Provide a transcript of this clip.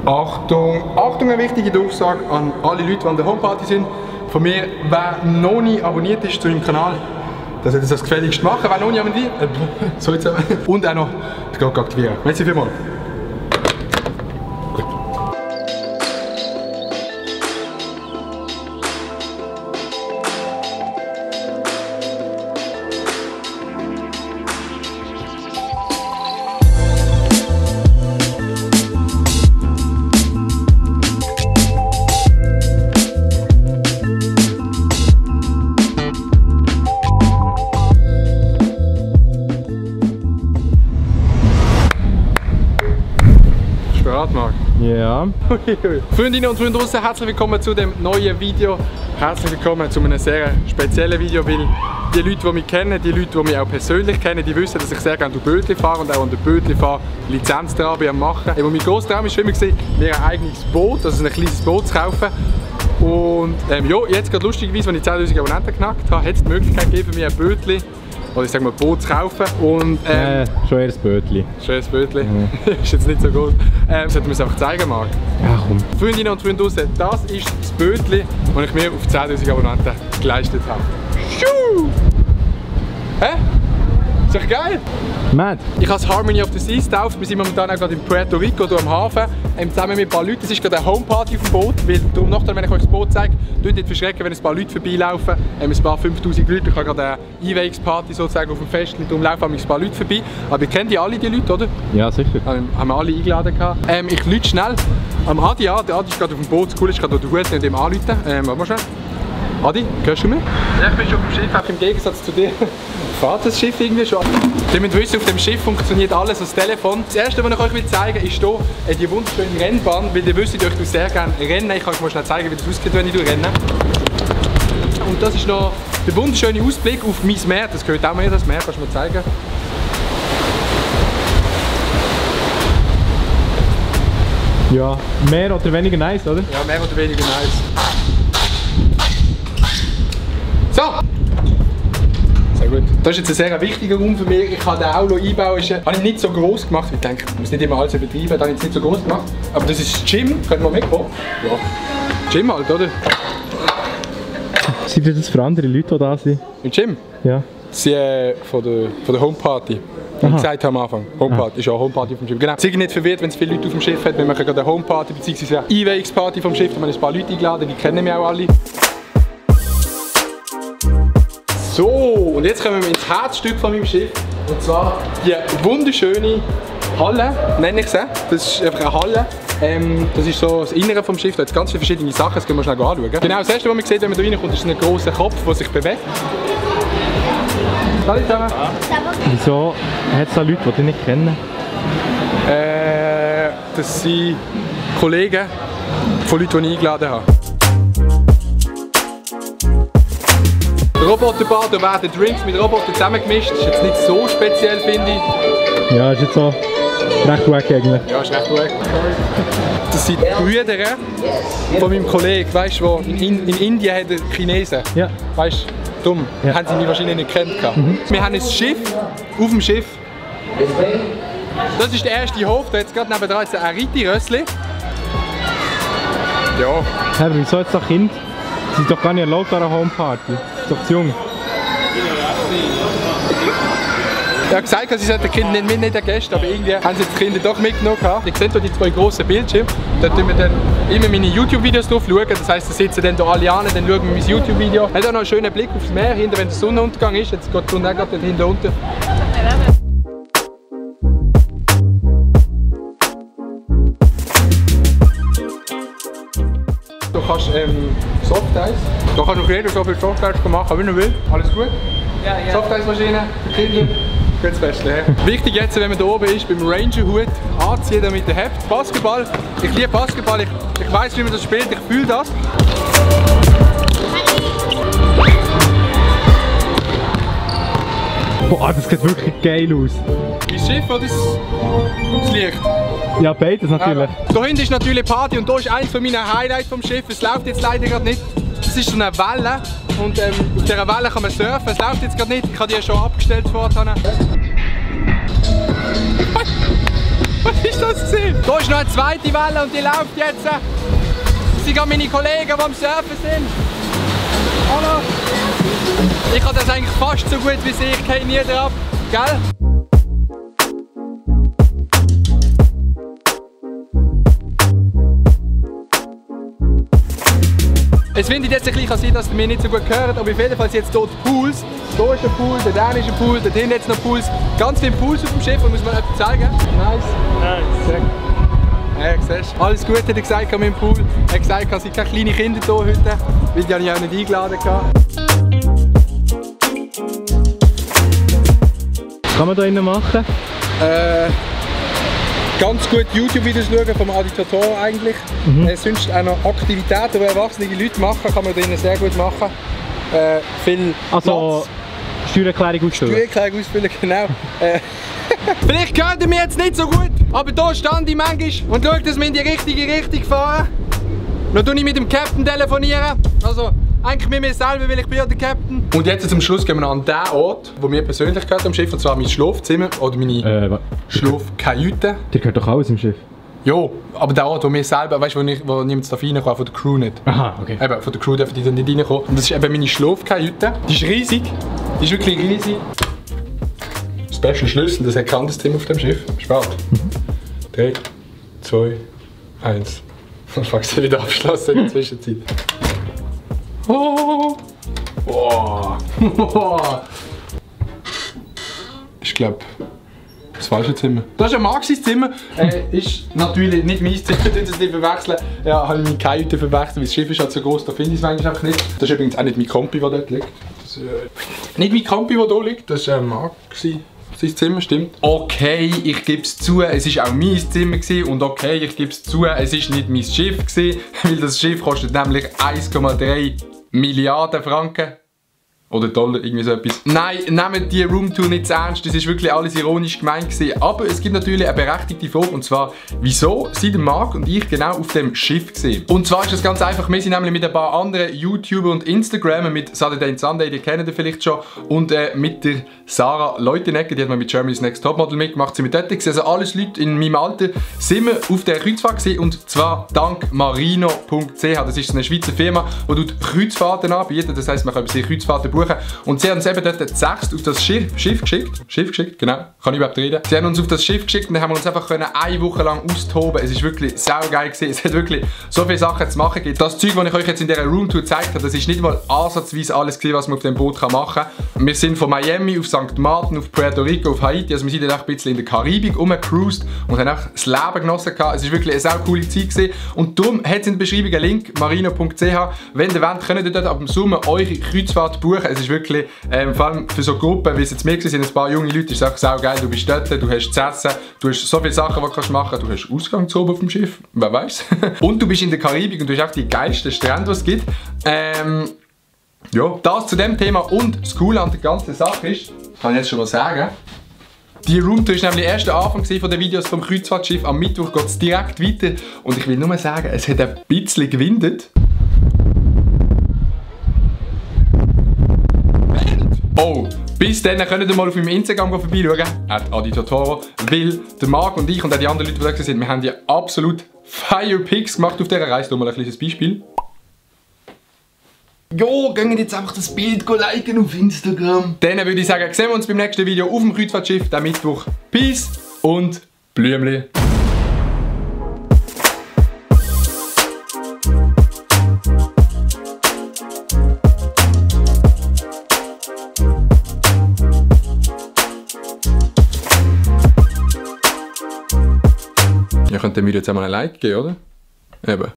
Achtung, Achtung, eine wichtige Durchsage an alle Leute, die an der Homeparty sind. Von mir, wer noch nie abonniert ist zu meinem Kanal, der sollte das gefälligst machen. Wer noch nie abonniert, so jetzt und auch noch die Glocke aktivieren. Merci vielmals. Marc. Ja. Freundinnen und Freunde draußen, herzlich willkommen zu dem neuen Video. Herzlich willkommen zu einem sehr speziellen Video, weil die Leute, die mich kennen, die Leute, die mich auch persönlich kennen, die wissen, dass ich sehr gerne Bötli fahre und auch an der Bötli-Fahr Lizenz dran bin am machen. Mein grosser Traum war immer, mir ein eigenes Boot, also ein kleines Boot zu kaufen. Und ja, jetzt gerade lustigerweise, wenn ich 10'000 Abonnenten knackt habe, hat es die Möglichkeit gegeben, mir ein Bötli, oder ich sage mal, ein Boot zu kaufen. Und, schon eher ein Bötli. Schon ein Bötli. Ist jetzt nicht so gut. Sollte man es einfach zeigen, Marc? Ja, komm. Freundinnen und Freunde draussen, das ist das Bötli, das ich mir auf 10'000 Abonnenten geleistet habe. Schuh! Hä? Ist doch geil? Mad. Ich habe das Harmony of the Seas getauft. Wir sind momentan auch gerade in Puerto Rico, hier am Hafen, zusammen mit ein paar Leuten. Es ist gerade eine Homeparty auf dem Boot, weil darum nachher, wenn ich euch das Boot zeige, tut nicht verschrecken, wenn ein paar Leute vorbeilaufen. Ein paar 5000 Leute. Ich habe gerade eine Einweihungsparty sozusagen auf dem Fest, darum laufen ein paar Leute vorbei. Aber ihr kennt ja alle die Leute, oder? Ja, sicher. Haben wir alle eingeladen gehabt. Ich lüte schnell am Adi an. Der Adi ist gerade auf dem Boot. Das Coole ist gerade der Hut und dem anrufen. Warte mal schnell. Adi, hörst du mich? Ja, ich bin schon auf dem Schiff, auch im Gegensatz zu dir. Fahrt das Schiff irgendwie schon? Ihr müsst wissen, auf dem Schiff funktioniert alles als Telefon. Das erste, was ich euch zeigen will, ist hier die wunderschöne Rennbahn, weil ihr wisst, ich tue sehr gerne rennen. Ich kann euch mal schnell zeigen, wie das aussieht, wenn ich renne. Und das ist noch der wunderschöne Ausblick auf mein Meer. Das gehört auch mir, das Meer, kannst du mir zeigen. Ja, mehr oder weniger nice, oder? Ja, mehr oder weniger nice. So! Sehr gut. Das ist jetzt ein sehr wichtiger Raum für mich. Ich kann den auch noch einbauen. Habe ich nicht so groß gemacht. Ich denke, ich muss nicht immer alles übertreiben. Das habe ich jetzt nicht so groß gemacht. Aber das ist das Gym. Können wir mitkommen? Ja. Gym halt, oder? Sind das für andere Leute, die da sind? Im Gym? Ja. Sie von der Homeparty. Wie ich gesagt habe am Anfang. Homeparty ist ja eine Homeparty auf dem Schiff. Genau. Seid nicht verwirrt, wenn es viele Leute auf dem Schiff hat. Wir machen gerade eine Homeparty bzw. eine Einweihungsparty vom Schiff. Da haben ein paar Leute eingeladen, die kennen mich auch alle. So, und jetzt kommen wir ins Herzstück von meinem Schiff. Und zwar die wunderschöne Halle, nenne ich sie. Das ist einfach eine Halle. Das ist so das Innere vom Schiff. Da hat ganz viele verschiedene Sachen, das können wir schnell anschauen. Genau, das erste, was man sieht, wenn man da reinkommt, ist ein grosser Kopf, der sich bewegt. Hallo zusammen. Wieso hat es da Leute, die dich nicht kennen? Das sind Kollegen von Leuten, die ich eingeladen habe. Roboterbar, da werden Drinks mit Robotern zusammengemischt. Das ist jetzt nicht so speziell, finde ich. Ja, ist jetzt so recht wack eigentlich. Ja, ist recht wack. Das sind die Brüder von meinem Kollegen, weißt du, in Indien hat er Chinesen. Ja. Weißt du, dumm. Ja. Haben sie mich wahrscheinlich nicht gekannt. Wir haben ein Schiff auf dem Schiff. Das ist der erste Hof, da jetzt gerade nebenan ein Ariti-Rössli. Ja. Aber wieso jetzt das Kind? Sie sind doch gar nicht erlaubt an einer Homeparty. Ist doch zu jung. Ich habe gesagt, sie sollten die Kinder nicht mitnehmen, den Gästen, aber irgendwie haben sie die Kinder doch mitgenommen. Ihr seht hier die zwei grossen Bildschirme. Da schauen wir dann immer meine YouTube-Videos drauf schauen. Das heisst, da sitzen dann hier alle an, dann schauen wir mein YouTube-Video. Hat auch noch einen schönen Blick aufs Meer, hinter, wenn der Sonnenuntergang ist. Jetzt geht die Sonne auch gerade hinten unter. Du kannst Softeis. Da kann noch jeder so viel Softeis machen, wie er will. Alles gut? Ja, ja. Softeismaschine für Kinder. Gut das Beste. Wichtig jetzt, wenn man hier oben ist, beim Ranger-Hut anziehen, damit er hebt. Basketball. Ich liebe Basketball. Ich weiss, wie man das spielt. Ich fühle das. Boah, das sieht wirklich geil aus. Das Schiff oder das Licht? Ja, beides natürlich. Da hinten ist natürlich Party und da ist eines meiner Highlights vom Schiff. Es läuft jetzt leider gerade nicht. Es ist so eine Welle und auf dieser Welle kann man surfen. Es läuft jetzt gerade nicht. Ich habe die schon abgestellt vorher. Was ist ist das gewesen? Da ist noch eine zweite Welle und die läuft jetzt. Das sind meine Kollegen, die am Surfen sind. Hallo. Ich habe das eigentlich fast so gut wie sie, ich gehe nie drauf, gell? Es findet jetzt ein bisschen sein, dass ihr mir nicht so gut gehört, aber auf jeden Fall sind jetzt hier die Pools. Hier ist ein Pool, da ist ein Pool, da hinten jetzt noch Pools. Ganz viele Pools auf dem Schiff und muss man etwas zeigen. Nice. Nice. Ja, siehst du. Alles gut hat er gesagt an meinem Pool. Er hat gesagt, es sind keine kleinen Kinder hier heute, weil die habe ich auch nicht eingeladen. Was kann man da innen machen? Ganz gut YouTube-Videos schauen vom Adi Totoro eigentlich. Sonst auch noch Aktivitäten, die erwachsene Leute machen, kann man drinnen sehr gut machen. Viel also Steuererklärung ausfüllen? Steuererklärung ausfüllen, genau. Vielleicht hört ihr mich jetzt nicht so gut, aber hier stand ich manchmal und schaue, dass wir in die richtige Richtung fahren. Dann tue ich mit dem Captain telefonieren. Also eigentlich mit mir selber, weil ich bin ja der Captain. Und jetzt zum Schluss gehen wir noch an den Ort, wo mir persönlich gehört am Schiff, und zwar mein Schlafzimmer oder meine Schlafkajüte. Dir gehört doch alles im Schiff? Ja, aber der Ort, wo mir selber, weißt du, wo niemand reinkommen kann, von der Crew nicht. Aha, okay. Eben, von der Crew dürfen die dann nicht reinkommen. Und das ist eben meine Schlafkajüte. Die ist riesig. Die ist wirklich riesig. Special Schlüssel, das hat kein anderes Zimmer auf dem Schiff. Spart. 3, 2, 1. Dann fangst du wieder abschlossen in der Zwischenzeit. Oh. Oh. Ich glaube, das falsche Zimmer. Das ist ja Maxis Zimmer. Ist natürlich nicht mein Zimmer, ich das nicht verwechseln. Ja, habe ich meine Kajüte verwechselt, weil das Schiff ist halt so groß, da finde ich es eigentlich einfach nicht. Das ist übrigens auch nicht mein Kompi, der dort liegt. Das ist, nicht mein Kompi, der hier liegt, das ist Maxi. Sein Zimmer, stimmt. Okay, ich gebe es zu, es war auch mein Zimmer gewesen, und okay, ich gebe es zu, es war nicht mein Schiff gewesen, weil das Schiff kostet nämlich 1,3 Milliarden Franken. Oder Dollar, irgendwie so etwas. Nein, nehmt die Roomtour nicht zu ernst, das ist wirklich alles ironisch gemeint gewesen. Aber es gibt natürlich eine berechtigte Frage, und zwar, wieso sind Marc und ich genau auf dem Schiff gewesen? Und zwar ist das ganz einfach, wir sind nämlich mit ein paar anderen YouTuber und Instagramern, mit Saturday Sunday, die kennen ihr vielleicht schon, und mit der Sarah Leutenegger, die hat mal mit Germany's Next Topmodel mitgemacht, sind wir dort gewesen. Also alles Leute in meinem Alter sind wir auf der Kreuzfahrt gewesen, und zwar dank marino.ch. Das ist eine Schweizer Firma, die Kreuzfahrten anbietet, das heisst, man kann über sie Kreuzfahrten buchen. Und sie haben uns eben dort den Text auf das Schiff geschickt, genau, kann ich überhaupt reden. Sie haben uns auf das Schiff geschickt und dann haben wir uns einfach eine Woche lang austoben. Es ist wirklich saugeil gewesen, es hat wirklich so viele Sachen zu machen gibt. Das Zeug, das ich euch jetzt in dieser Roomtour gezeigt habe, das ist nicht mal ansatzweise alles gewesen, was man auf dem Boot machen kann. Wir sind von Miami auf St. Martin, auf Puerto Rico, auf Haiti, also wir sind dann auch ein bisschen in der Karibik rumgecruised und haben auch das Leben genossen gehabt. Es war wirklich eine sau coole Zeit gewesen. Und darum hat es in der Beschreibung einen Link, marino.ch. Wenn ihr wollt, könnt ihr dort ab dem Sommer eure Kreuzfahrt buchen. Es ist wirklich, vor allem für so Gruppen, wie es jetzt mir sind, ein paar junge Leute, ist es einfach saugeil. Du bist dort, du hast zu essen, du hast so viele Sachen, die du machen kannst. Du hast Ausgang zu oben auf dem Schiff, wer weiß. Und du bist in der Karibik und du hast auch die geilsten Strände, die es gibt. Ja, das zu dem Thema. Und das Coole an der ganzen Sache ist, kann ich jetzt schon mal sagen, die Roomtour war nämlich erst der Anfang von den Videos vom Kreuzfahrtschiff. Am Mittwoch geht es direkt weiter. Und ich will nur sagen, es hat ein bisschen gewindet. Oh, bis dann könnt ihr mal auf meinem Instagram vorbeischauen, @aditotoro, weil der Marc und ich und auch die anderen Leute, die da sind, wir haben die absolut Fire Pics gemacht auf dieser Reise. Mal ein kleines Beispiel. Jo, gehen jetzt einfach das Bild liken auf Instagram. Dann würde ich sagen, sehen wir uns beim nächsten Video auf dem Kreuzfahrtschiff, der Mittwoch. Peace und Blümli. Ihr könnt dem Video jetzt einmal ein Like geben, oder? Eben.